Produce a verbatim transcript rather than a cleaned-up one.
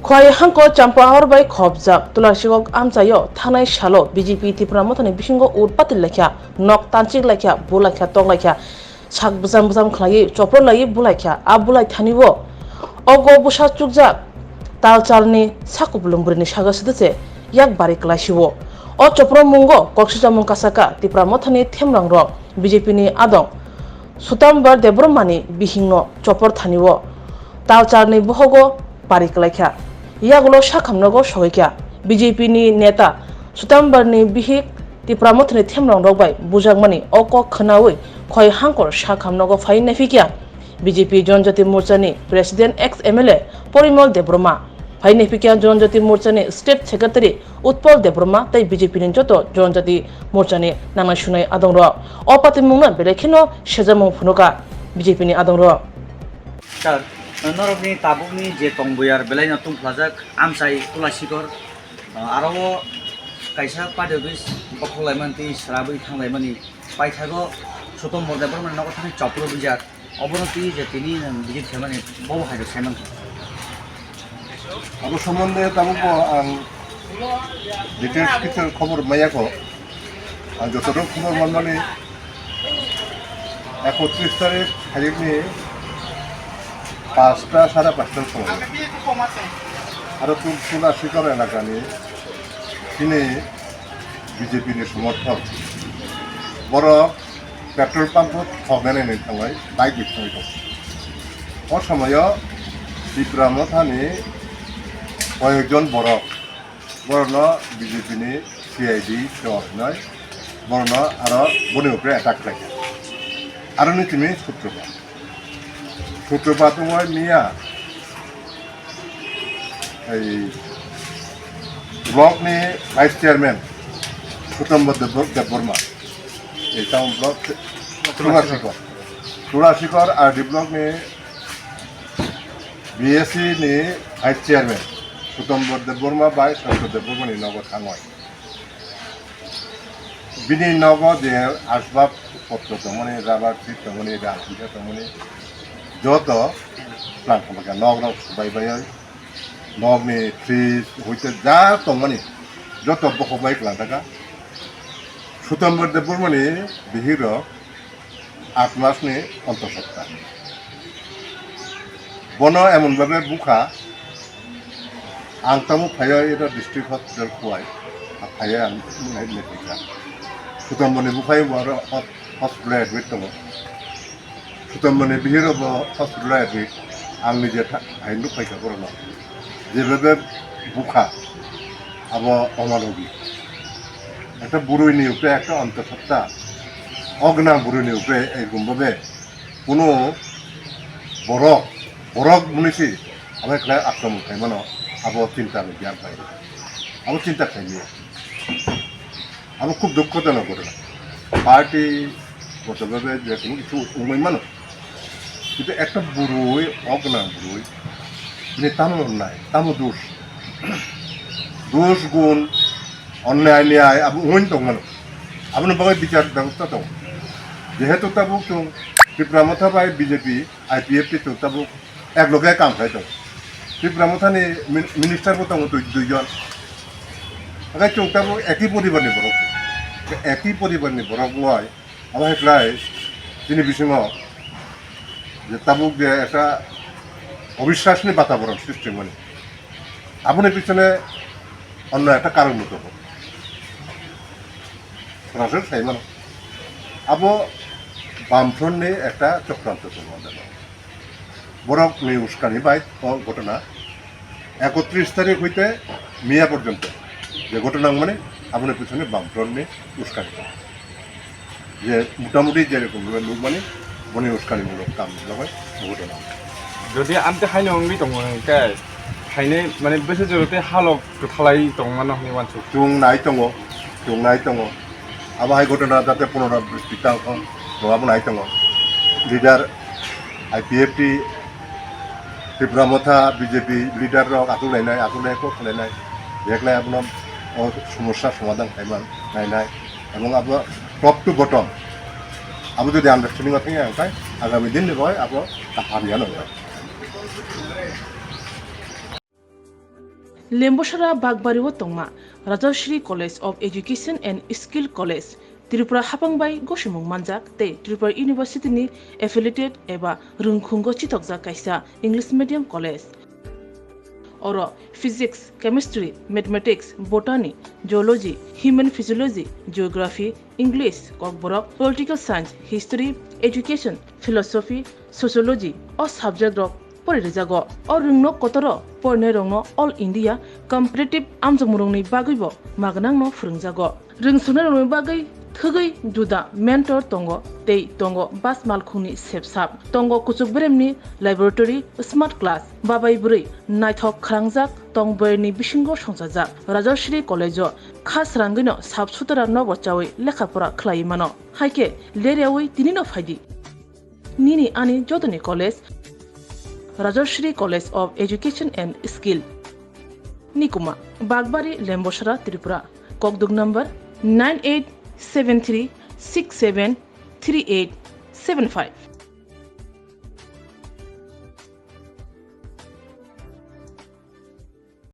Khwai hangko champahor bai khopjak Tulashikhor amchaio thanai salo B J P Tipra Mothani bisingo utpati laikha, nok tanchik laikha, bu laikha, tok laikha, sak bwcham bwcham khlaiwi chopro laiwi bu laikha. A bu lai thani o ogo bwsa chukjak talchalni sakupulung bwrwini sago sitwse yak bari kwlaisio. O chopro mungo koksijamung kasaka Tipra Mothani themrangrok B J P ni adong Sutambar Debbarmani bihingno chopor thani o talchalni bohogo bari kwlaikha. Yagulo sakhamnogo sogoikha. B J P ni neta Sutambarni bihik Tipra Mothani themrangrok bai bujakmani o kok khwnawi Khwai hangkor sakhamnogo phai naiphikia B J P Janajati Morchani President ex M L A Porimol Debbarma, phai naiphikia Janajati Morchani State Secretary Utpal Debbarma tei B J P ni joto Janajati Morchani nangnai sunai adongrok. O patimungno belai kheno sejamung phunuka B J P ni adongrok. Sir, norokni tabukni je tongboyar belaino tungphlajak amchai Tulashikhor, aro o kaisa party office bokhok laimani tei srabwi thang laimani paithago Sutombor Debbarmani nogo thani chopro bijak. Obono twi je tini nang visit khaimani bobo hai rok saimankha. Abo sombonde tabukbo ang details kisa khobor maya kho. Ang jototok khobor manmani ekotris tarik tharikni pasta sare pasta somoi. Aro Tul-, Tulasikhor elakani chini B J P ni somorthok. Borok petrol pump o thok nai nai thanglai, bike bai thangwi tongo. O somoyo Tipra Mothani koyekjon borok, borokno B J P ni C I D chok hinoi, borokno aro boni upre attack khlaikha. Aroni tini Sutropat. Sutropat wngwi miya ei block ni vice chairman Sutombor Debbar-, Debbarma, ei town block Tulasikhor. Tulasikhor R D block ni B S C ni vice chairman Sutombor Debbarma bai Santo Debbarma ni nogo thangwi. Bini nogo je asbab potro tongmani, rubber sheet tongmani, rang pisa tongmani, joto plan khamkha, nok rok subai bai, nok ni fridge, hoite ja tongmani, joto bokhok bai klang thaka. Sutombor Debbarmani bihik rok aat mas ni onto sopta. Bono emon bhabe bukha, ang tamo phaio ero district hospital Khwai, a phaio ang nai naiphaikha. Sutomboni bukhai bo aro hos-, hospital admit tongo. Sutomboni bihiro bo hospital admit, ang nije tha-, hai nuk phaikha borokno. Jebebe bukha, abo omanogi. Ekta burui ni upre ekta onto sopta. O gwnang burui ni upre, ei gumbabe. Kuno borok, borok mwnwi se abo khlai akromon khlai mano, abo chinta ni biyang khlai. Abo chinta khlai liya. Abo khub dukhojonok ghotona. Party goto bhabe je kunu kichu wngwi mano. Kintu ekta bwrwi, o gwnang bwrwi, bini tamo onnai, tamo dos? Dos gun, onnai niyai abo wngwi tong mano. Aboni bagwi bichar bebosta tongo. Jehetu tabuk chwng Tipra Motha bai B J P, I P F T chwng tabuk ek loge kam khlai tongo. Tipra Mothani min-, minister bo tongo dui, duijon. Haikhe chwng tabuk eki poribar ni borok. Eki poribar ni borok wngwi abo hai khlai chini bisingo je tabuk je ekta obiswasni bataboron srishti wngmani. Aboni pichone onno ekta karon bo tongo. Sraswk sai mano. Abo Bamfront ni ekta chokranto tongo o jaga. Borok ni uskani bai o ghotona ekotris tarik hoite miya porjonto je ghotona wngmani, aboni pichone Bamfront ni uskani tongo. Je motamuti je rokom nukmani, boni uskani mulok kam nugwi ghotona. Jodi amte haino wngwi tongo hwnkhe, haino mane bwsajwk tei halok kwthalai tongmano hwnwi uansuk. Chwng nai tongo, chwng nai tongo. Abo hai ghotona jate punarabriti ta wng thung, chwng abo nai tongo. Leader I P F T, Tipra Motha, B J P leader rok achuk lainai, achuk lai kok khlainai. Jeklai abono o somosya somadhan khaiman nainai. Ebong abo top to bottom. Abo jodi understanding o thangya, hwnkhe agami din ni bagwi abo kaham ya nangkha. Lembosara Bagbari o tongma Rajashri College of Education and Skill College, Tripura hapang bai gosimung manjak tei Tripura University ni affiliated eba rwngkhungo chitokjak kaisa English medium college. Oro Physics, Chemistry, Mathematics, Botany, Zoology, Human Physiology, Geography, English, Kokborok, Political Science, History, Education, Philosophy, Sociology o subject rok pori rijago. O rwngno kotoro porinai rokno All India competitive amjokmung rokni bagwi bo magnangno phwrwngjago. Rwngsuknai rokni bagwi thwgwi juda mentor tongo tei tongo bas malkhungni sepsap. Tongo kuchuk beremni laboratory, smart class, babai bwrwi naithok khwrangjak tong bwrwini bisingo songchajak. Rajashri College o kha srangwino sap sutara nobo chawi lekha pora khlai mano. Haikhe leryawi tinino phaidi. Nini ani jotoni college, Rajashri College of Education and Skill. Nikuma, Bagbari, Lembosara, Tripura. Kokduk number nine eight seven three six seven three eight seven five.